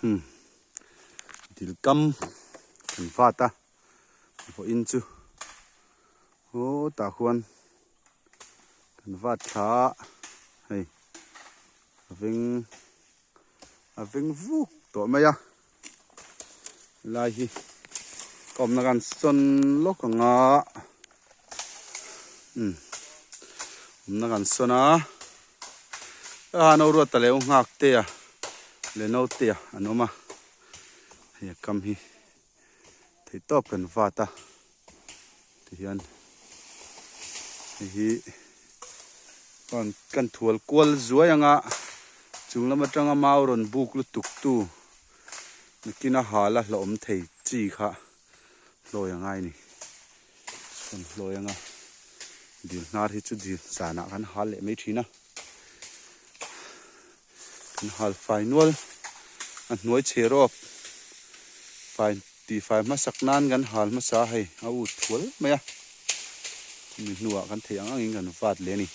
Umm dil kam kan vat a vawiin chu aw tah khuan kan vat thla a hei a veng a veng vuk tawh mai a helai hi ka awmna khan sawn lawk ang a umm awmna kan sawn a. A no ruat ta leh u nghak te a leh no te a an awm a hei a kam hi theih tawp kan vat a tihian hei hi rawn kan thual kual zuai anga chung lam atanga mau rawn buk lutuk tu nakin a hal a hlauhawm thei chi kha hlawi a ngai a ni. Kan hlawi anga dil hnar hi chu dil zanah kan hal leh mai thin a kan hal fai nual a hnuai chhe rawk fai tih fai hmasak nan kan hal hmasa a hei a ut thual mai a chumi hnuah kan theih ang angin kan vat leh a ni.